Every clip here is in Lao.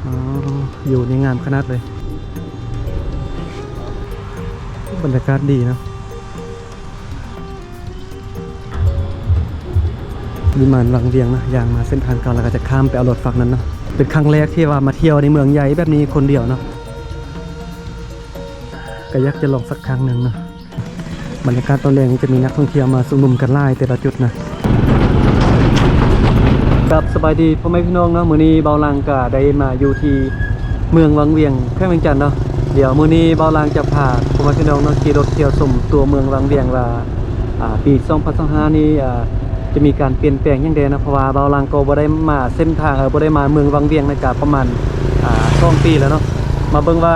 ອໍ ວິວນີ້ງາມຂະໜາດເລີຍ ບັນຍາກາດດີເນາະ. ວິມານວັງວຽງເນາະ ຍ່າງມາເສັ້ນທາງເກົ່າ ແລ້ວກໍຈະຂ້າມໄປເອົາລົດຝັ່ງນັ້ນເນາະ. ເປັນຄັ້ງແລກທີ່ວ່າມາທ່ຽວໃນເມືອງໃຫຍ່ແບບນີ້ຄົນດຽວເນາະ ກໍຢາກຈະລອງສັກຄັ້ງໜຶ່ງເນາະ. ບັນຍາກາດຕອນແລງນີ້ຈະມີນັກທ່ອງທ່ຽວມາຊຸມນຸມກັນຫຼາຍແຕ່ລະຈຸດນະ. ຄັບ ສະບາຍດີພໍ່ແມ່ພີ່ນ້ອງເນາະ, ມື້ນີ້ບ່າວຫຼັງກະໄດ້ມາຢູ່ທີ່ເມືອງວັງວຽງ ແຂວງວຽງຈັນເນາະ. ດຽວມື້ນີ້ບ່າວຫຼັງຈະພາພໍ່ແມ່ພີ່ນ້ອງເນາະ ຂີ່ລົດທ່ຽວຊົມຕົວເມືອງວັງວຽງວ່າ ອາ ປີສອງພັນຊາວຫ້ານີ້ ອາ ຈະມີການປ່ຽນແປງຫຍັງແດ່ເນາະ, ເພາະວ່າບ່າວຫຼັງກໍບໍ່ໄດ້ມາເສັ້ນທາງ ເອີ ບໍ່ໄດ້ມາເມືອງວັງວຽງໃນກະປະມານ ອາ ສອງປີແລ້ວເນາະ. ມາເບິ່ງວ່າ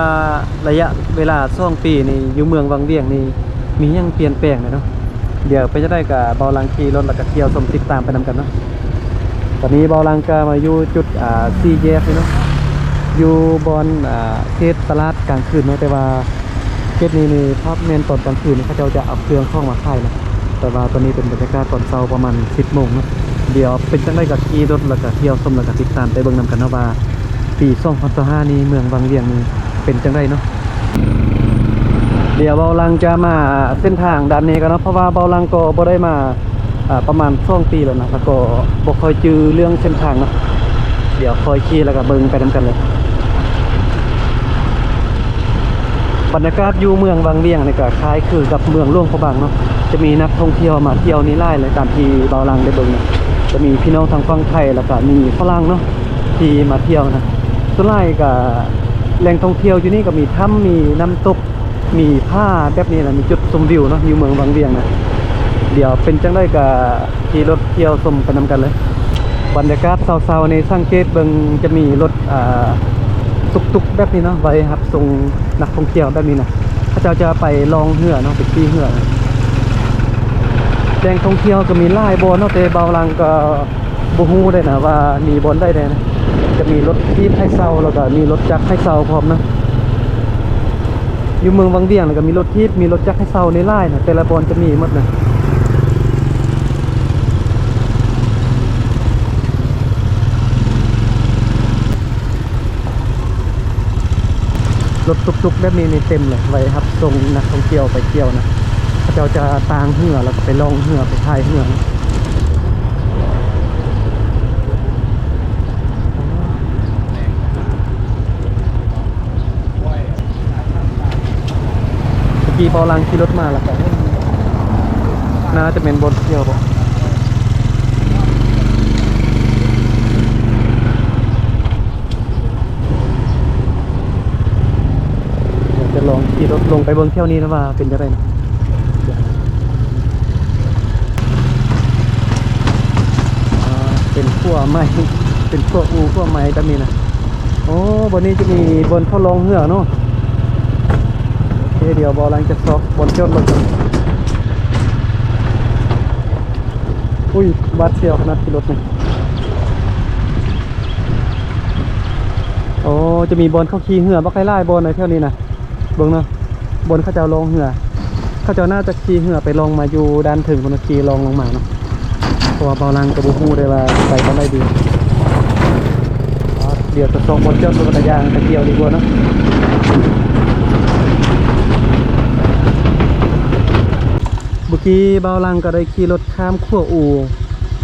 ໄລຍະເວລາສອງປີນີ້ ຢູ່ເມືອງວັງວຽງນີ້ມີຫຍັງປ່ຽນແປງແດ່ເນາະ. ດຽວເປັນຈັ່ງໃດກະບ່າວຫຼັງຂີ່ລົດ ແລ້ວກະທ່ຽວຊົມຕິດຕາມໄປນຳກັນເນາະ. ຕອນນີ້ບ່າວຫຼັງກະມາຢູ່ຈຸດ ອາ ສີ່ແຍກນີ້ເນາະ, ຢູ່ບ່ອນ ອາ ເຂດຕະຫຼາດກາງຄືນເນາະ, ແຕ່ວ່າເຂດນີ້ນີ້ ຖ້າແມ່ນຕອນກາງຄືນນີ້ ເຂົາເຈົ້າຈະເອົາເຄື່ອງຂອງມາຂາຍເນາະ. ແຕ່ວ່າຕອນນີ້ເປັນບັນຍາກາດຕອນເຊົ້າປະມານສິບໂມງເນາະ. ດຽວເປັນຈັ່ງໃດກໍຂີ່ລົດ ແລ້ວກໍທ່ຽວຊົມ ແລ້ວກໍຕິດຕາມໄປເບິ່ງນຳກັນເນາະວ່າ ປີສອງພັນຊາວຫ້ານີ້ເມືອງວັງວຽງນີ້ເປັນຈັ່ງໃດເນາະ. ດຽວບ່າວຫຼັງຈະມາເສັ້ນທາງດ້ານນີ້ກ່ອນເນາະ, ເພາະວ່າບ່າວຫຼັງກໍບໍ່ໄດ້ມາ ອາ ປະມານສອງປີແລ້ວນະ, ແລ້ວກໍບໍ່ຄ່ອຍຈື່ເລື່ອງເສັ້ນທາງເນາະ. ດຽວຄ່ອຍຂີ່ ແລ້ວກໍເບິ່ງໄປນຳກັນເລີຍ. ບັນຍາກາດຢູ່ເມືອງວັງວຽງນີ້ກໍຄ້າຍຄືກັບເມືອງຫຼວງພະບາງເນາະ, ຈະມີນັກທ່ອງທ່ຽວມາທ່ຽວນີ້ຫຼາຍເລີຍ ຕາມທີ່ບ່າວຫຼັງໄດ້ເບິ່ງນະ. ຈະມີພີ່ນ້ອງທາງຝັ່ງໄທ ແລ້ວກໍມີຝຣັ່ງເນາະ ທີ່ມາທ່ຽວນະ. ສ່ວນຫຼາຍກໍແຫຼ່ງທ່ອງທ່ຽວຢູ່ນີ້ກໍມີຖ້ຳ ມີນ້ຳຕົກ ມີຜາແບບນີ້ນະ, ມີຈຸດຊົມວິວເນາະ ຢູ່ເມືອງວັງວຽງນະ. ດຽວເປັນຈັ່ງໃດກໍຂີ່ລົດທ່ຽວຊົມໄປນຳກັນເລີຍ. ບັນຍາກາດເຊົ້າໆນີ້ ສັງເກດເບິ່ງຈະມີລົດ ອາ ຕຸກໆແບບນີ້ເນາະ ໄວ້ຮັບສົ່ງນັກທ່ອງທ່ຽວແບບນີ້ນະ. ເຂົາເຈົ້າຈະໄປລ່ອງເຮືອເນາະ ໄປຂີ່ເຮືອ. ແຫຼ່ງທ່ອງທ່ຽວກໍມີຫຼາຍບ່ອນເນາະ, ແຕ່ບ່າວຫຼັງກໍ ບໍ່ຮູ້ເດ້ນະວ່າມີບ່ອນໃດແດ່ນະ. ຈະມີລົດຖີບໃຫ້ເຊົ່າ ແລ້ວກໍມີລົດຈັກໃຫ້ເຊົ່າພ້ອມນະ. ຢູ່ເມືອງວັງວຽງນີ້ກໍມີລົດຖີບ ມີລົດຈັກໃຫ້ເຊົ່ານີ້ຫຼາຍນະ, ແຕ່ລະບ່ອນຈະມີໝົດນະ. ລົດຕຸກໆແບບນີ້ນີ້ເຕັມເລີຍ ໄວ້ຮັບສົ່ງນັກທ່ອງທ່ຽວໄປທ່ຽວນະ. ເຂົາເຈົ້າຈະຕ່າງເຮືອ ແລ້ວກໍໄປລ່ອງເຮືອ ໄປພາຍເຮືອ. ເມື່ອກີ້ບ່າວຫຼັງຂີ່ລົດມາ ແລ້ວກໍ ໜ້າຈະແມ່ນບ່ອນທ່ຽວບໍ? ດຽວຈະລອງຂີ່ລົດລົງໄປເບິ່ງແຖວນີ້ນະວ່າເປັນຈັ່ງໃດນະ. ອ່າ ເປັນຂົວໃໝ່ ເປັນຂົວອູ່ຂົວໃໝ່ແບບນີ້ນະ. ໂອ້ ບ່ອນນີ້ຈະມີບ່ອນເຂົາລ່ອງເຮືອເນາະ. ໂອເຄ ດຽວບ່າວຫຼັງຈະຊອກບ່ອນຈອດລົດ. ອຸ້ຍ ຫວາດສຽວຂະໜາດຂີ່ລົດນີ້. ໂອ້ ຈະມີບ່ອນເຂົາຂີ່ເຮືອບັກຫຼາຍໆບ່ອນໃນແຖວນີ້ນະ. ເບິ່ງເນາະ ບ່ອນເຂົາເຈົ້າລ່ອງເຮືອ ເຂົາເຈົ້າໜ້າຈະຂີ່ເຮືອໄປລ່ອງມາຢູ່ດ້ານເທິງພຸ້ນ ຂີ່ລ່ອງລົງມາເນາະ. ເພາະວ່າບ່າວຫຼັງກໍບໍ່ຮູ້ໄດ້ວ່າຊິໄປບ່ອນໃດດີ. ດຽວຈະຊອກບ່ອນຈອດລົດຈັກກະຍານໄປທ່ຽວດີກວ່າເນາະ. ເມື່ອກີ້ບ່າວຫຼັງກໍໄດ້ຂີ່ລົດຂ້າມຂົວອູ່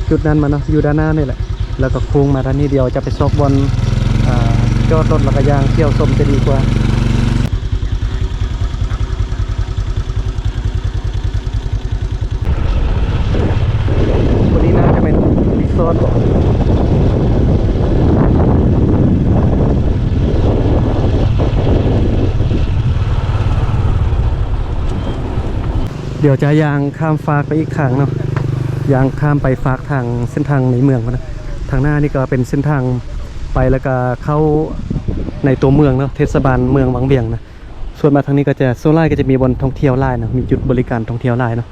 ຈຸດນັ້ນມາເນາະ ຢູ່ດ້ານໜ້ານີ້ແຫຼະ ແລ້ວກໍໂຄ້ງມາດ້ານນີ້. ດຽວຈະໄປຊອກບ່ອນ ອາ ຈອດລົດ ແລ້ວກໍຍ່າງທ່ຽວຊົມຈະດີກວ່າ. ຕົວນີ້ໜ້າຈະເປັນຣີສອດບໍ? ດຽວຈະຍ່າງຂ້າມຟາກໄປອີກຂ້າງເນາະ, ຍ່າງຂ້າມໄປຟາກທາງເສັ້ນທາງໃນເມືອງພຸ້ນນະ. ທາງໜ້ານີ້ກໍເປັນເສັ້ນທາງໄປ ແລ້ວກໍເຂົ້າໃນຕົວເມືອງເນາະ, ເທດສະບານເມືອງວັງວຽງນະ. ສ່ວນມາທາງນີ້ກໍຈະ ສ່ວນຫຼາຍກໍຈະມີບ່ອນທ່ອງທ່ຽວຫຼາຍເນາະ, ມີຈຸດບໍລິການທ່ອງທ່ຽວຫຼາຍເນາະ.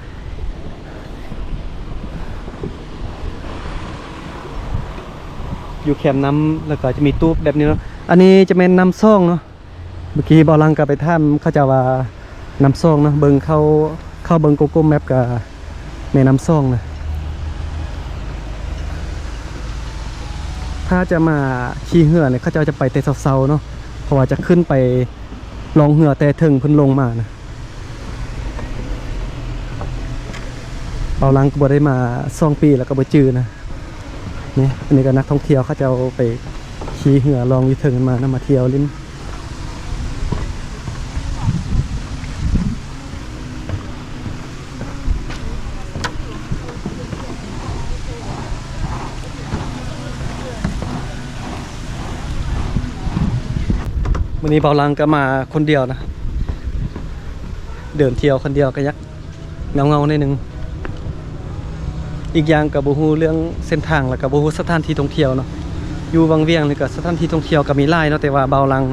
ຢູ່ແຄມນ້ຳ ແລ້ວກໍຈະມີຕູບແບບນີ້ເນາະ. ອັນນີ້ຈະແມ່ນນ້ຳຊອງເນາະ. ເມື່ອກີ້ບ່າວຫຼັງກໍໄປຖາມເຂົາເຈົ້າວ່ານ້ຳຊອງເນາະ, ເບິ່ງເຂົ້າ ເຂົ້າເບິ່ງ Google Map ກໍແມ່ນ້ຳຊອງນະ. ຖ້າຈະມາຂີ່ເຮືອນີ້ ເຂົາເຈົ້າຈະໄປແຕ່ເຊົ້າໆເນາະ ເພາະວ່າຈະຂຶ້ນໄປລ່ອງເຮືອແຕ່ເທິງເພິ່ນລົງມານະ. ເບົາຫຼັງກໍບໍ່ໄດ້ມາສອງປີແລ້ວ ກໍບໍ່ຈື່ນະ. ນີ້ ອັນນີ້ກໍນັກທ່ອງທ່ຽວເຂົາເຈົ້າໄປຂີ່ເຮືອລ່ອງຢູ່ເທິງມານຳ ມາທ່ຽວຫຼິ້ນ. ມື້ນີ້ເບົາຫຼັງກໍມາຄົນດຽວນະ ເດີນທ່ຽວຄົນດຽວກໍຢາກເຫງົາໆໜ້ອຍໜຶ່ງ. ອີກຢ່າງກໍບໍ່ຮູ້ເລື່ອງເສັ້ນທາງ ແລ້ວກໍບໍ່ຮູ້ສະຖານທີ່ທ່ອງທ່ຽວເນາະ. ຢູ່ວັງວຽງນີ້ກໍສະຖານທີ່ທ່ອງທ່ຽວກໍມີຫຼາຍເນາະ ແຕ່ວ່າເບົາຫຼັງ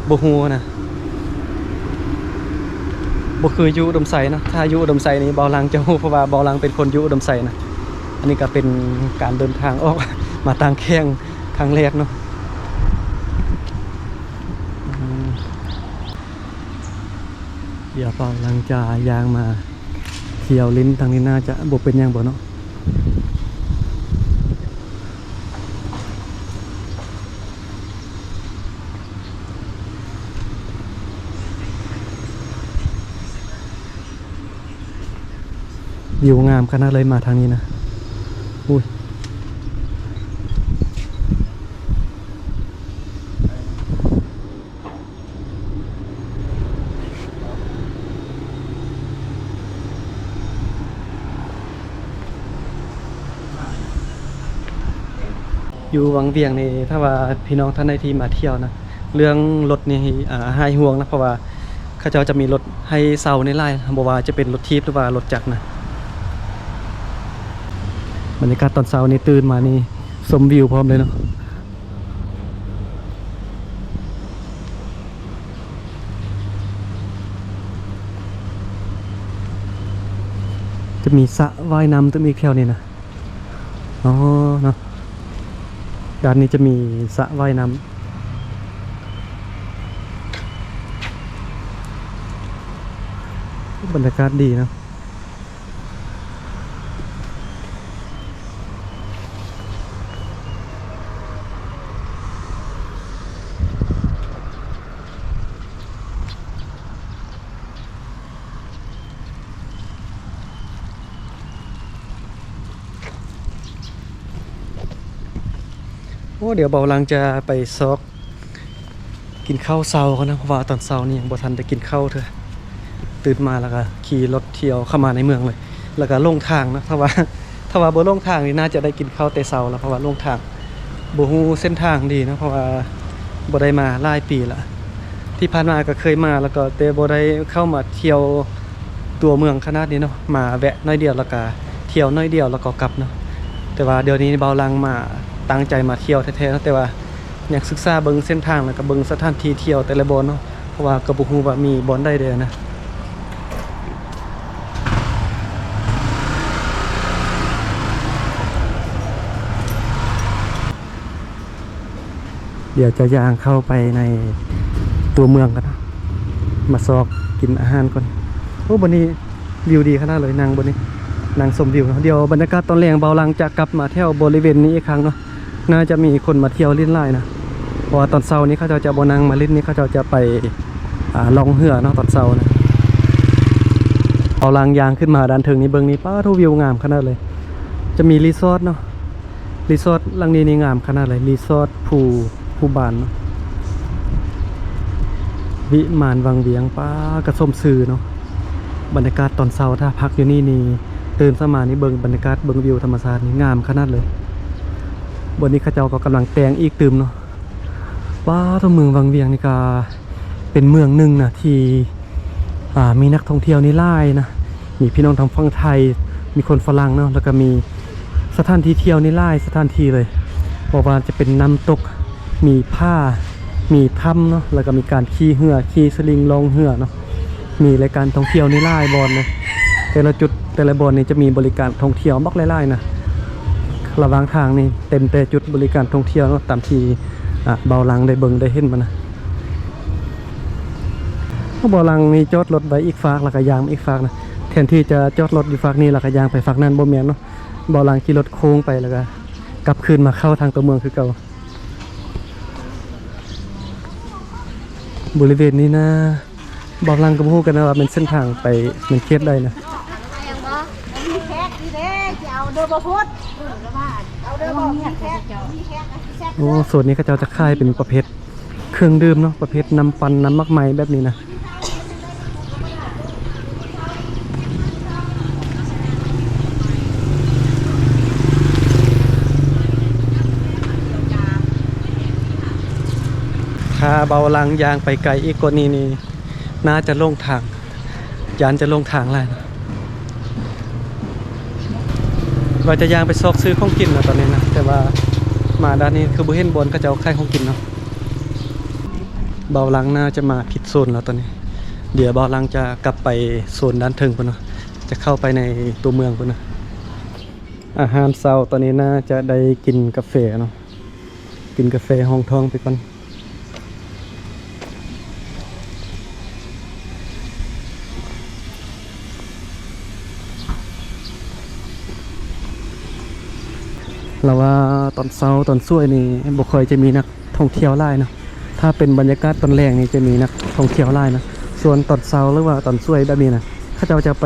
ບໍ່ຮູ້ນະ ບໍ່ຄືຢູ່ອຸດົມໄຊເນາະ. ຖ້າຢູ່ອຸດົມໄຊນີ້ເບົາຫຼັງຈະຮູ້ ເພາະວ່າເບົາຫຼັງເປັນຄົນຢູ່ອຸດົມໄຊນະ. ອັນນີ້ກໍເປັນການເດີນທາງອອກມາຕ່າງແຂວງຄັ້ງແລກເນາະ. ອືມ ດຽວເບົາຫຼັງຈະຍ່າງມາທ່ຽວຫຼິ້ນທາງນີ້ ໜ້າຈະບໍ່ເປັນຫຍັງບໍ່ເນາະ. ວິວງາມຂະໜາດເລີຍ ມາທາງນີ້ນະ. ອຸ້ຍ ຢູ່ວັງວຽງນີ້ ຖ້າວ່າພີ່ນ້ອງທ່ານໃດທີ່ມາທ່ຽວນະ ເລື່ອງລົດນີ້ ອ່າ ຫາຍຫ່ວງນະ ເພາະວ່າເຂົາເຈົ້າຈະມີລົດໃຫ້ເຊົ່ານີ້ຫຼາຍ ບໍ່ວ່າຈະເປັນລົດຖີບ ຫຼືວ່າລົດຈັກນະ. ບັນຍາກາດຕອນເຊົ້ານີ້ ຕື່ນມານີ້ຊົມວິວພ້ອມເລີຍເນາະ. ຈະມີສະວ່າຍນ້ຳຕື່ມອີກແຖວນີ້ນະ. ອໍ ເນາະ ດ້ານນີ້ຈະມີສະວ່າຍນ້ຳ. ບັນຍາກາດດີເນາະ. ໂອ້ ດຽວເບົາຫຼັງຈະໄປຊອກ ກິນເຂົ້າເຊົ້າກ່ອນນະ ເພາະວ່າຕອນເຊົ້ານີ້ຍັງບໍ່ທັນໄດ້ກິນເຂົ້າເທື່ອ. ຕື່ນມາແລ້ວກໍຂີ່ລົດທ່ຽວເຂົ້າມາໃນເມືອງເລີຍ ແລ້ວກໍຫຼົງທາງເນາະ. ຖ້າວ່າ ຖ້າວ່າບໍ່ຫຼົງທາງນີ້ ໜ້າຈະໄດ້ກິນເຂົ້າແຕ່ເຊົ້າແລ້ວ ເພາະວ່າຫຼົງທາງ ບໍ່ຮູ້ເສັ້ນທາງດີເນາະ ເພາະວ່າບໍ່ໄດ້ມາຫຼາຍປີລະ. ທີ່ຜ່ານມາກໍເຄີຍມາ ແລ້ວກໍແຕ່ບໍ່ໄດ້ເຂົ້າມາທ່ຽວຕົວເມືອງຂະໜາດນີ້ເນາະ ມາແວະໜ້ອຍດຽວ ແລ້ວກໍທ່ຽວໜ້ອຍດຽວ ແລ້ວກໍກັບເນາະ. ແຕ່ວ່າດຽວນີ້ເບົາຫຼັງມາ ຕັ້ງໃຈມາທ່ຽວແທ້ໆເນາະ ແຕ່ວ່າ ຢາກສຶກສາເບິ່ງເສັ້ນທາງ ແລ້ວກໍເບິ່ງສະຖານທີ່ທ່ຽວແຕ່ລະບ່ອນເນາະ ເພາະວ່າກໍບໍ່ຮູ້ວ່າມີບ່ອນໃດແດ່ນະ. ດຽວຈະຍ່າງເຂົ້າໄປໃນຕົວເມືອງກ່ອນເນາະ ມາຊອກກິນອາຫານກ່ອນ. ໂອ້ ບ່ອນນີ້ ວິວດີຂະໜາດເລີຍ ນັ່ງບ່ອນນີ້ ນັ່ງຊົມວິວເນາະ. ດຽວບັນຍາກາດຕອນແລງ ເບົາຫຼັງຈະກັບມາແຖວບໍລິເວນນີ້ອີກຄັ້ງເນາະ. ໜ້າຈະມີຄົນມາທ່ຽວຫຼິ້ນຫຼາຍນະ ເພາະວ່າຕອນເຊົ້ານີ້ເຂົາເຈົ້າຈະບໍ່ນັ່ງມາຫຼິ້ນນີ້ ເຂົາເຈົ້າຈະໄປ ອ່າ ລ່ອງເຮືອເນາະ ຕອນເຊົ້ານະ. ເອົາລາງຍ່າງຂຶ້ນມາດ້ານເທິງນີ້ເບິ່ງນີ້ ປ້າໂທ້ ວິວງາມຂະໜາດເລີຍ. ຈະມີຣີສອດເນາະ ຣີສອດຫຼັງນີ້ນີ້ງາມຂະໜາດເລີຍ ຣີສອດພູ ພູບານເນາະ ວິມານວັງວຽງ. ປ້າ ກະສົມຊື່ເນາະ ບັນຍາກາດຕອນເຊົ້າ ຖ້າພັກຢູ່ນີ້ນີ້ ຕື່ນເຊົ້າມານີ້ເບິ່ງບັນຍາກາດ ເບິ່ງວິວທຳມະຊາດນີ້ງາມຂະໜາດເລີຍ. ບ່ອນນີ້ເຂົາເຈົ້າກໍກຳລັງແຕ່ງອີກຕື່ມເນາະ. ປ້າໂທ້ ເມືອງວັງວຽງນີ້ກະເປັນເມືອງໜຶ່ງນະ ທີ່ ອ່າ ມີນັກທ່ອງທ່ຽວນີ້ຫຼາຍນະ ມີພີ່ນ້ອງທາງຝັ່ງໄທ ມີຄົນຝຣັ່ງເນາະ ແລ້ວກະມີສະຖານທີ່ທ່ຽວນີ້ຫຼາຍສະຖານທີ່ເລີຍ ບໍ່ວ່າຈະເປັນນ້ຳຕົກ ມີຜາ ມີຖ້ຳເນາະ ແລ້ວກະມີການຂີ່ເຮືອ ຂີ່ສະລິງລ່ອງເຮືອເນາະ. ມີລາຍການທ່ອງທ່ຽວນີ້ຫຼາຍບ່ອນເລີຍ ແຕ່ລະຈຸດ ແຕ່ລະບ່ອນນີ້ຈະມີບໍລິການທ່ອງທ່ຽວບັກຫຼາຍໆນະ. ລະຫວ່າງທາງນີ້ເຕັມແຕ່ຈຸດບໍລິການທ່ອງທ່ຽວເນາະ ຕາມທີ່ ອ່າ ເບົາຫຼັງໄດ້ເບິ່ງໄດ້ເຫັນມານະ. ເບົາຫຼັງນີ້ຈອດລົດໄວ້ອີກຟາກ ແລ້ວກະຍ່າງມາອີກຟາກນະ ແທນທີ່ຈະຈອດລົດຢູ່ຟາກນີ້ ແລ້ວກະຍ່າງໄປຟາກນັ້ນ ບໍ່ແມ່ນເນາະ ເບົາຫຼັງຂີ່ລົດໂຄ້ງໄປ ແລ້ວກະກັບຄືນມາເຂົ້າທາງຕົວເມືອງຄືເກົ່າ. ບໍລິເວນນີ້ນະ ບ່າວຫຼັງກໍບໍ່ຮູ້ກັນນະວ່າແມ່ນເສັ້ນທາງໄປແມ່ນເຂດໃດນະ. ໂອ້ ໂຊນນີ້ເຂົາເຈົ້າຈະຂາຍເປັນປະເພດເຄື່ອງດື່ມເນາະ ປະເພດນ້ຳປັ່ນ ນ້ຳໝາກໄມ້ແບບນີ້ນະ. ຖ້າບ່າວຫຼັງຍ່າງໄປໄກອີກກວ່ານີ້ນີ້ ໜ້າຈະຫຼົງທາງ ຢ້ານຈະຫຼົງທາງຫຼາຍນະ. ວ່າຈະຍ່າງໄປຊອກຊື້ຂອງກິນນະຕອນນີ້ນະ ແຕ່ວ່າມາດ້ານນີ້ຄືບໍ່ເຫັນບ່ອນເຂົາເຈົ້າຂາຍຂອງກິນເນາະ. ບ່າວຫຼັງໜ້າຈະມາຜິດໂຊນແລ້ວຕອນນີ້. ດຽວບ່າວຫຼັງຈະກັບໄປໂຊນດ້ານເທິງພຸ້ນເນາະ ຈະເຂົ້າໄປໃນຕົວເມືອງພຸ້ນເນາະ. ອາຫານເຊົ້າຕອນນີ້ໜ້າຈະໄດ້ກິນກາເຟເນາະ ກິນກາເຟຮອງທ້ອງໄປກ່ອນ. ລາວວ່າຕອນເຊົ້າຕອນສວຍນີ້ບໍ່ຄ່ອຍຈະມີນັກທ່ອງທ່ຽວຫຼາຍເນາະ. ຖ້າເປັນບັນຍາກາດຕອນແລງນີ້ຈະມີນັກທ່ອງທ່ຽວຫຼາຍນະ. ສ່ວນຕອນເຊົ້າ ຫຼືວ່າຕອນສວຍແບບນີ້ນະ ເຂົາເຈົ້າຈະໄປ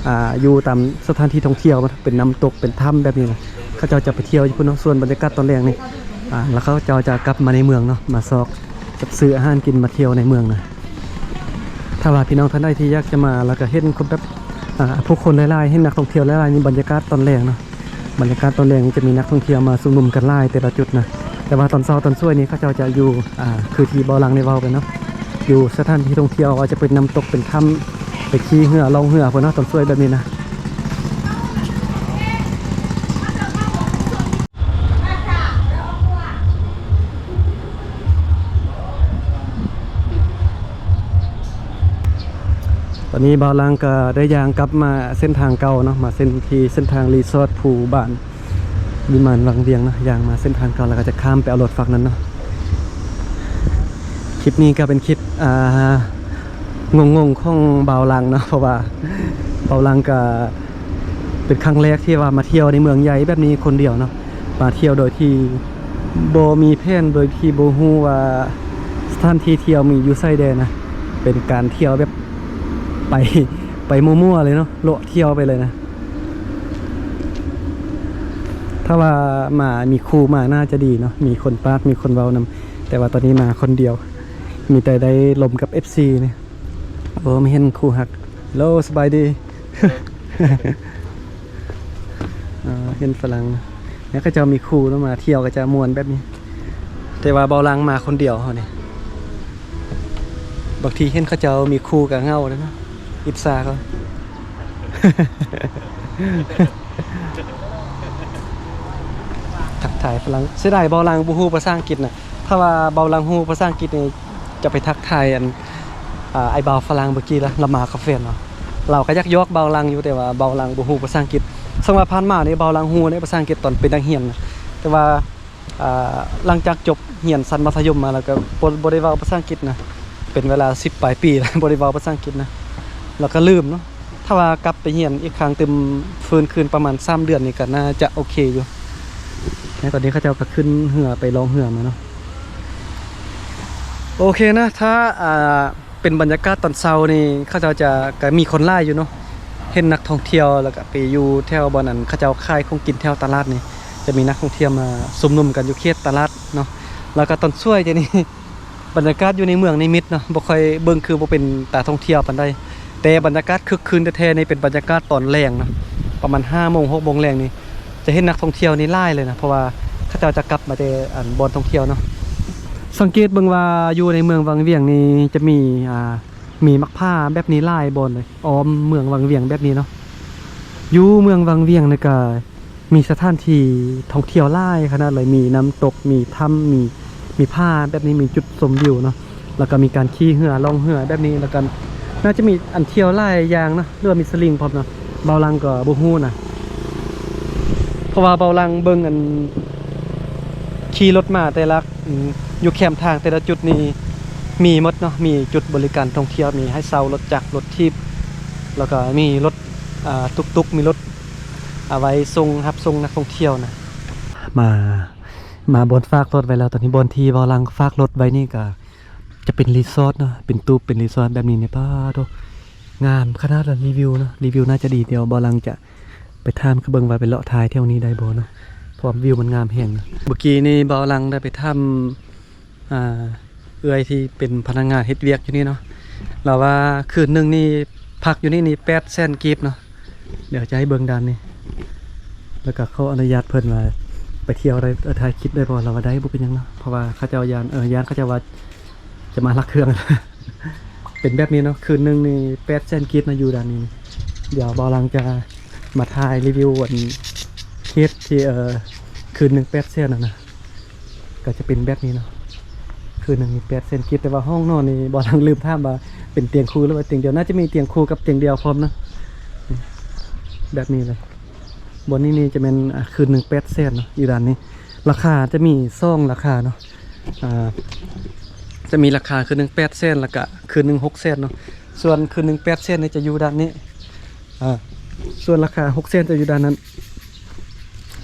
ອ່າ ຢູ່ຕາມສະຖານທີ່ທ່ອງທ່ຽວ ເປັນນ້ຳຕົກ ເປັນຖ້ຳແບບນີ້ນະ ເຂົາເຈົ້າຈະໄປທ່ຽວຢູ່ພຸ້ນເນາະ. ສ່ວນບັນຍາກາດຕອນແລງນີ້ ອ່າ ແລ້ວເຂົາເຈົ້າຈະກັບມາໃນເມືອງເນາະ ມາຊອກ ກັບຊື້ອາຫານກິນ ມາທ່ຽວໃນເມືອງນະ. ຖ້າວ່າພີ່ນ້ອງທ່ານໃດທີ່ຢາກຈະມາ ແລ້ວກໍເຫັນຄົນແບບ ອ່າ ຜູ້ຄົນຫຼາຍໆ ເຫັນນັກທ່ອງທ່ຽວຫຼາຍໆ ນີ້ ບັນຍາກາດຕອນແລງເນາະ ບັນຍາກາດຕອນແລງນີ້ຈະມີນັກທ່ອງທ່ຽວມາຊຸມນຸມກັນຫຼາຍແຕ່ລະຈຸດນະ. ແຕ່ວ່າຕອນເຊົ້າຕອນສວຍນີ້ເຂົາເຈົ້າຈະຢູ່ ອ່າ ຄືທີ່ບ່າວຫຼັງໄດ້ເວົ້າໄປເນາະ ຢູ່ສະຖານທີ່ທ່ອງທ່ຽວ ວ່າຈະເປັນນ້ຳຕົກ ເປັນຖ້ຳ ໄປຂີ່ເຮືອລ່ອງເຮືອພຸ້ນເນາະ ຕອນສວຍແບບນີ້ນະ. ຕອນນີ້ບ່າວຫຼັງກໍໄດ້ຍ່າງກັບມາເສັ້ນທາງເກົ່າເນາະ ມາເສັ້ນທີ່ເສັ້ນທາງຣີສອດພູບ້ານວິມານວັງວຽງເນາະ ຍ່າງມາເສັ້ນທາງເກົ່າ ແລ້ວກໍຈະຂ້າມໄປເອົາລົດຝັ່ງນັ້ນເນາະ. ຄລິບນີ້ກໍເປັນຄລິບ ອ່າ ງົງໆຂອງບ່າວຫຼັງເນາະ ເພາະວ່າບ່າວຫຼັງກໍເປັນຄັ້ງແລກທີ່ວ່າມາທ່ຽວໃນເມືອງໃຫຍ່ແບບນີ້ຄົນດຽວເນາະ ມາທ່ຽວໂດຍທີ່ບໍ່ມີແຜນ ໂດຍທີ່ບໍ່ຮູ້ວ່າສະຖານທີ່ທ່ຽວມີຢູ່ໃສແດ່ນະ ເປັນການທ່ຽວແບບໄປ ໄປມົ້ວໆເລີຍເນາະ ເລາະທ່ຽວໄປເລີຍນະ. ຖ້າວ່າມາມີຄູ່ມາໜ້າຈະດີເນາະ ມີຄົນປາກ ມີຄົນເວົ້ານຳ ແຕ່ວ່າຕອນນີ້ມາຄົນດຽວ ມີແຕ່ໄດ້ລົມກັບເອັບຊີນີ້. ໂອ້ ມາເຫັນຄູ່ຮັກ ເລໂລ ສະບາຍດີ. ເອີ ເຫັນຝຣັ່ງ ແລ້ວເຂົາເຈົ້າມີຄູ່ເນາະ ມາທ່ຽວກໍຈະມ່ວນແບບນີ້ ແຕ່ວ່າບ່າວຫຼັງມາຄົນດຽວເຮົານີ້ ບາງທີເຫັນເຂົາເຈົ້າມີຄູ່ກໍເຫງົາເດ້ເນາະ ອິດສາເຂົາ. ທັກທາຍຝຣັ່ງ ເສຍດາຍບ່າວຫຼັງບໍ່ຮູ້ພາສາອັງກິດນະ ຖ້າວ່າບ່າວຫຼັງຮູ້ພາສາອັງກິດນີ້ ຈະໄປທັກທາຍອັນ ອ່າ ອ້າຍບ່າວຝຣັ່ງເມື່ອກີ້ລະ ລາວມາກັບແຟນເນາະ ລາວກໍຢາກຢອກບ່າວຫຼັງຢູ່ ແຕ່ວ່າບ່າວຫຼັງບໍ່ຮູ້ພາສາອັງກິດ. ເຊິ່ງວ່າຜ່ານມານີ້ບ່າວຫຼັງຮູ້ໃນພາສາອັງກິດຕອນເປັນນັກຮຽນນະ ແຕ່ວ່າ ອ່າ ຫຼັງຈາກຈົບຮຽນຊັ້ນມັດທະຍົມມາແລ້ວກໍບໍ່ ບໍ່ໄດ້ເວົ້າພາສາອັງກິດນະ ເປັນເວລາສິບປາຍປີແລ້ວ ບໍ່ໄດ້ເວົ້າພາສາອັງກິດນະ ແລ້ວກໍລືມເນາະ. ຖ້າວ່າກັບໄປຮຽນອີກຄັ້ງຕື່ມ ຟື້ນຄືນປະມານສາມເດືອນນີ້ກໍໜ້າຈະໂອເຄຢູ່. ໃນຕອນນີ້ເຂົາເຈົ້າກໍຂຶ້ນເຮືອໄປລ່ອງເຮືອມາເນາະ. ໂອເຄນະ ຖ້າ ອ່າ ເປັນບັນຍາກາດຕອນເຊົ້ານີ້ ເຂົາເຈົ້າຈະ ກໍມີຄົນຫຼາຍຢູ່ເນາະ ເຫັນນັກທ່ອງທ່ຽວ ແລ້ວກໍໄປຢູ່ແຖວບ່ອນນັ້ນ ເຂົາເຈົ້າຂາຍຂອງກິນແຖວຕະຫຼາດນີ້ ຈະມີນັກທ່ອງທ່ຽວມາຊຸມນຸມກັນຢູ່ເຂດຕະຫຼາດເນາະ. ແລ້ວກໍຕອນສວຍນີ້ ບັນຍາກາດຢູ່ໃນເມືອງນີ້ມິດເນາະ ບໍ່ຄ່ອຍເບິ່ງ ຄືບໍ່ເປັນຕາທ່ອງທ່ຽວປານໃດ ແຕ່ບັນຍາກາດຄຶກຄື້ນແທ້ໆນີ້ເປັນບັນຍາກາດຕອນແລງເນາະ ປະມານຫ້າໂມງ ຫົກໂມງແລງນີ້ ຈະເຫັນນັກທ່ອງທ່ຽວນີ້ຫຼາຍເລີຍນະ ເພາະວ່າເຂົາເຈົ້າຈະກັບມາແຕ່ ອັນ ບ່ອນທ່ອງທ່ຽວເນາະ. ສັງເກດເບິ່ງວ່າຢູ່ໃນເມືອງວັງວຽງນີ້ຈະມີ ອ່າ ມີໝາກຜາແບບນີ້ຫຼາຍບ່ອນເລີຍ ອ້ອມເມືອງວັງວຽງແບບນີ້ເນາະ. ຢູ່ເມືອງວັງວຽງນີ້ກະ ມີສະຖານທີ່ທ່ອງທ່ຽວຫຼາຍຂະໜາດເລີຍ ມີນ້ຳຕົກ ມີຖ້ຳ ມີ ມີຜາແບບນີ້ ມີຈຸດຊົມວິວເນາະ ແລ້ວກໍມີການຂີ່ເຮືອລ່ອງເຮືອແບບນີ້ ແລ້ວກໍໜ້າຈະມີອັນທ່ຽວຫຼາຍຢ່າງເນາະ ຫຼືວ່າມີສະລິງພ້ອມເນາະ. ບ່າວຫຼັງກໍບໍ່ຮູ້ນະ ເພາະວ່າບ່າວຫຼັງເບິ່ງອັນຂີ່ລົດມາແຕ່ລະ ອືມ ຢູ່ແຄມທາງແຕ່ລະຈຸດນີ້ມີໝົດເນາະ ມີຈຸດບໍລິການທ່ອງທ່ຽວ ມີໃຫ້ເຊົ່າລົດຈັກ ລົດຖີບ ແລ້ວກໍມີລົດ ອ່າ ຕຸກຕຸກ ມີລົດ ເອົາໄວ້ສົ່ງ ຮັບສົ່ງນັກທ່ອງທ່ຽວນະ. ມາ ມາບ່ອນຝາກລົດໄວ້ແລ້ວ ຕອນນີ້ບ່ອນທີ່ບ່າວຫຼັງຝາກລົດໄວ້ນີ້ກະ ຈະເປັນຣີສອດເນາະ ເປັນຕູບ ເປັນຣີສອດແບບນີ້ນີ້ ປາໂທ້ ງາມຂະໜາດລະ ຣີວິວເນາະ ຣີວິວໜ້າຈະດີ. ດຽວບ່າວຫຼັງຈະໄປຖາມເຂົາເບິ່ງວ່າໄປເລາະຖ່າຍແຖວນີ້ໄດ້ບໍ່ເນາະ ເພາະວ່າວິວມັນງາມແຮງ. ເມື່ອກີ້ນີ້ບ່າວຫຼັງໄດ້ໄປຖາມ ອ່າ ເອື້ອຍທີ່ເປັນພະນັກງານເຮັດວຽກຢູ່ນີ້ເນາະ ລາວວ່າຄືນໜຶ່ງນີ້ພັກຢູ່ນີ້ນີ້ແປດແສນກີບເນາະ. ດຽວຈະໃຫ້ເບິ່ງດ້ານນີ້ ແລ້ວກໍຂໍອະນຸຍາດເພິ່ນວ່າໄປທ່ຽວໄດ້ ເອີ ຖ່າຍຄລິບໄດ້ບໍ່ ລາວວ່າໄດ້ ບໍ່ເປັນຫຍັງເນາະ ເພາະວ່າເຂົາເຈົ້າຢ້ານ ເອີ ຢ້ານເຂົາເຈົ້າວ່າຈະມາລັກເຄື່ອງ. ເປັນແບບນີ້ເນາະ ຄືນໜຶ່ງນີ້ແປດແສນກີບນະ ຢູ່ດ້ານນີ້. ດຽວບ່າວຫຼັງຈະມາຖ່າຍຣີວິວອັນເຂດທີ່ ເອີ ຄືນໜຶ່ງແປດແສນນັ້ນນະ ກໍຈະເປັນແບບນີ້ເນາະ ຄືນໜຶ່ງນີ້ແປດແສນກີບ. ແຕ່ວ່າຫ້ອງນອນນີ້ບ່າວຫຼັງລືມຖາມວ່າເປັນຕຽງຄູ່ ຫຼືວ່າຕຽງດຽວ ໜ້າຈະມີຕຽງຄູ່ກັບຕຽງດຽວພ້ອມເນາະ ແບບນີ້ເລີຍ. ບ່ອນນີ້ນີ້ຈະແມ່ນ ອ່າ ຄືນໜຶ່ງແປດແສນເນາະ ຢູ່ດ້ານນີ້. ລາຄາຈະມີສອງລາຄາເນາະ ອ່າ ຈະມີລາຄາຄືນໜຶ່ງແປດແສນ ແລ້ວກະຄືນໜຶ່ງຫົກແສນເນາະ. ສ່ວນຄືນໜຶ່ງແປດແສນນີ້ຈະຢູ່ດ້ານນີ້ ອ່າ ສ່ວນລາຄາຫົກແສນຈະຢູ່ດ້ານນັ້ນ.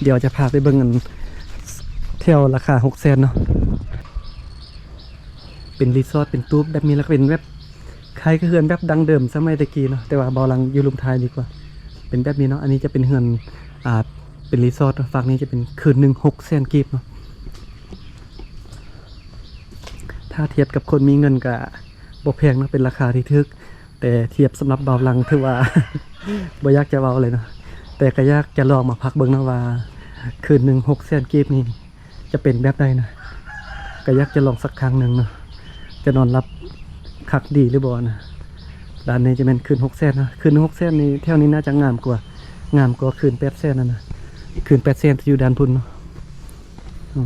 ດຽວຈະພາໄປເບິ່ງອັນແຖວລາຄາຫົກແສນເນາະ ເປັນຣີສອດ ເປັນຕູບແບບນີ້ ແລ້ວກໍເປັນແບບຄ້າຍກັບເຮືອນແບບດັ້ງເດີມສະໄໝແຕ່ກີ້ເນາະ ແຕ່ວ່າບ່າວຫຼັງຢູ່ລຸ່ມທ້າຍດີກວ່າ. ເປັນແບບນີ້ເນາະ ອັນນີ້ຈະເປັນເຮືອນ ອ່າ ເປັນຣີສອດເນາະ. ຟາກນີ້ຈະເປັນຄືນໜຶ່ງຫົກແສນກີບເນາະ. ຖ້າທຽບກັບຄົນມີເງິນກະບໍ່ແພງເນາະ ເປັນລາຄາທີ່ຖືກ ແຕ່ທຽບສຳລັບບ່າວຫຼັງຖືວ່າ ບໍ່ຢາກຈະເວົ້າເລີຍເນາະ ແຕ່ກະຢາກຈະລອງມາພັກເບິ່ງເນາະວ່າ ຄືນໜຶ່ງຫົກແສນກີບນີ້ຈະເປັນແບບໃດນະ ກະຢາກຈະລອງສັກຄັ້ງໜຶ່ງເນາະ ຈະນອນຫຼັບຄັກດີຫຼືບໍ່ນະ. ດ້ານນີ້ຈະແມ່ນຄືນຫົກແສນເນາະ ຄືນໜຶ່ງຫົກແສນນີ້ ແຖວນີ້ໜ້າຈະງາມກວ່າ ງາມກວ່າຄືນແປດແສນນັ້ນນະ ຄືນແປດແສນຈະຢູ່ດ້ານພຸ້ນເນາະ. ອໍ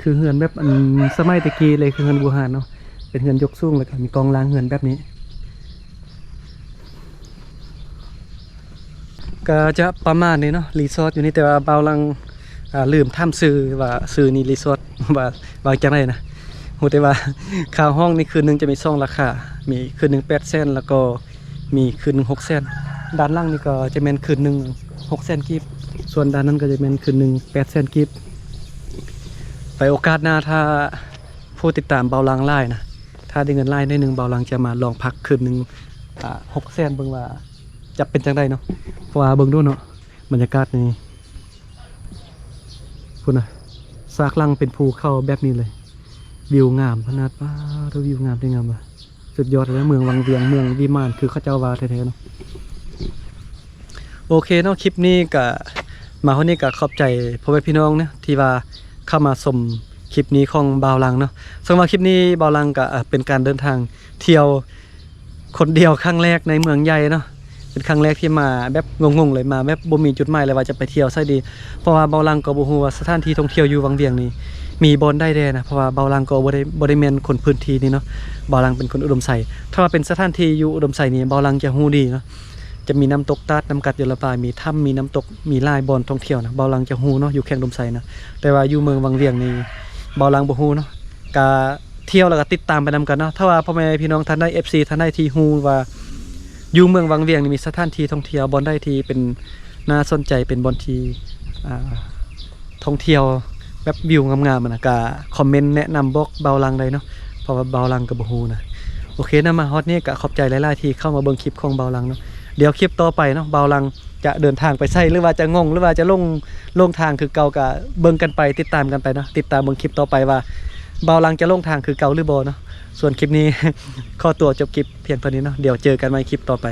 ຄືເຮືອນແບບອັນສະໄໝແຕ່ກີ້ເລີຍ ຄືເຮືອນບູຮານເນາະ ເປັນເຮືອນຍົກສູງ ແລ້ວກໍມີກອງລ່າງເຮືອນແບບນີ້. ກໍຈະປະມານນີ້ເນາະ ຣີສອດຢູ່ນີ້ ແຕ່ວ່າບ່າວຫຼັງ ອ່າ ລືມຖາມຊື່ວ່າຊື່ນີ້ຣີສອດວ່າ ວ່າຈັ່ງໃດນະ. ຮູ້ແຕ່ວ່າຄ່າຫ້ອງນີ້ຄືນໜຶ່ງຈະມີສອງລາຄາ ມີຄືນໜຶ່ງແປດແສນ ແລ້ວກໍ ມີຄືນໜຶ່ງຫົກແສນ. ດ້ານຫຼັງນີ້ກໍຈະແມ່ນຄືນໜຶ່ງຫົກແສນກີບ ສ່ວນດ້ານນັ້ນກໍຈະແມ່ນຄືນໜຶ່ງແປດແສນກີບ. ໄວ້ໂອກາດໜ້າ ຖ້າຜູ້ຕິດຕາມບ່າວຫຼັງຫຼາຍນະ ຖ້າໄດ້ເງິນຫຼາຍໜ້ອຍໜຶ່ງ ບ່າວຫຼັງຈະມາລອງພັກຄືນໜຶ່ງ ອ່າ ຫົກແສນ ເບິ່ງວ່າຈະເປັນຈັ່ງໃດເນາະ. ເພາະວ່າເບິ່ງດູເນາະ ບັນຍາກາດນີ້ ພຸ້ນນະ ສາກຫຼັງເປັນພູເຂົາແບບນີ້ເລີຍ ວິວງາມຂະໜາດ. ປາດໂທ້ ວິວງາມແທ້ງາມວ່າ ສຸດຍອດເລີຍ ເມືອງວັງວຽງ ເມືອງວິມານ ຄືເຂົາເຈົ້າວ່າແທ້ໆເນາະ. ໂອເຄເນາະ ຄລິບນີ້ກະມາຮອດນີ້ກະຂອບໃຈພໍ່ແມ່ພີ່ນ້ອງເນາະ ທີ່ວ່າເຂົ້າມາຊົມຄລິບນີ້ຂອງບ່າວຫຼັງເນາະ. ສຳລັບຄລິບນີ້ບ່າວຫຼັງກະ ເປັນການເດີນທາງທ່ຽວ ຄົນດຽວຄັ້ງແລກໃນເມືອງໃຫຍ່ເນາະ ເປັນຄັ້ງແລກທີ່ມາແບບງົງໆເລີຍ ມາແບບບໍ່ມີຈຸດໝາຍເລີຍວ່າຈະໄປທ່ຽວໃສດີ. ເພາະວ່າບ່າວຫຼັງກໍບໍ່ຮູ້ວ່າສະຖານທີ່ທ່ອງທ່ຽວຢູ່ວັງວຽງນີ້ມີບ່ອນໃດແດ່ນະ ເພາະວ່າບ່າວຫຼັງກໍບໍ່ໄດ້ ບໍ່ໄດ້ແມ່ນຄົນພື້ນທີ່ນີ້ເນາະ ບ່າວຫຼັງເປັນຄົນອຸດົມໄຊ. ຖ້າວ່າເປັນສະຖານທີ່ຢູ່ອຸດົມໄຊນີ້ ບ່າວຫຼັງຈະຮູ້ດີເນາະ ຈະມີນ້ຳຕົກຕາດ ນ້ຳກັດຢວລະປາ ມີຖ້ຳ ມີນ້ຳຕົກ ມີຫຼາຍບ່ອນທ່ອງທ່ຽວນະ ບ່າວຫຼັງຈະຮູ້ເນາະ ຢູ່ແຂວງອຸດົມໄຊນະ. ແຕ່ວ່າຢູ່ເມືອງວັງວຽງນີ້ ບ່າວຫຼັງບໍ່ຮູ້ເນາະ ກະ ທ່ຽວແລ້ວກໍຕິດຕາມໄປນຳກັນເນາະ. ຖ້າວ່າພໍ່ແມ່ພີ່ນ້ອງທ່ານໃດ ເອັຟຊີ ທ່ານໃດທີ່ຮູ້ວ່າຢູ່ເມືອງວັງວຽງນີ້ມີສະຖານທີ່ທ່ອງທ່ຽວບ່ອນໃດທີ່ເປັນໜ້າສົນໃຈ ເປັນບ່ອນທີ່ ອ່າ ທ່ອງທ່ຽວແບບວິວງາມໆ ຫັ້ນນະ ກະຄອມເມັນແນະນຳບອກບ່າວຫຼັງໄດ້ເນາະ ເພາະວ່າບ່າວຫຼັງກໍບໍ່ຮູ້ນະ. ໂອເຄນະ ມາຮອດນີ້ກະຂອບໃຈຫຼາຍໆທີ່ເຂົ້າມາເບິ່ງຄລິບຂອງບ່າວຫຼັງເນາະ. ດຽວຄລິບຕໍ່ໄປເນາະ ບ່າວຫຼັງ ຈະເດີນທາງໄປໃສ ຫຼືວ່າຈະງົງ ຫຼືວ່າຈະຫຼົງ ຫຼົງທາງຄືເກົ່າ ກະເບິ່ງກັນໄປ ຕິດຕາມກັນໄປເນາະ ຕິດຕາມເບິ່ງຄລິບຕໍ່ໄປວ່າບ່າວຫຼັງຈະຫຼົງທາງຄືເກົ່າຫຼືບໍ່ເນາະ. ສ່ວນຄລິບນີ້ ຂໍຕົວຈົບຄລິບພຽງເທົ່ານີ້ເນາະ ດຽວເຈີກັນໃໝ່ຄລິບຕໍ່ໄປ.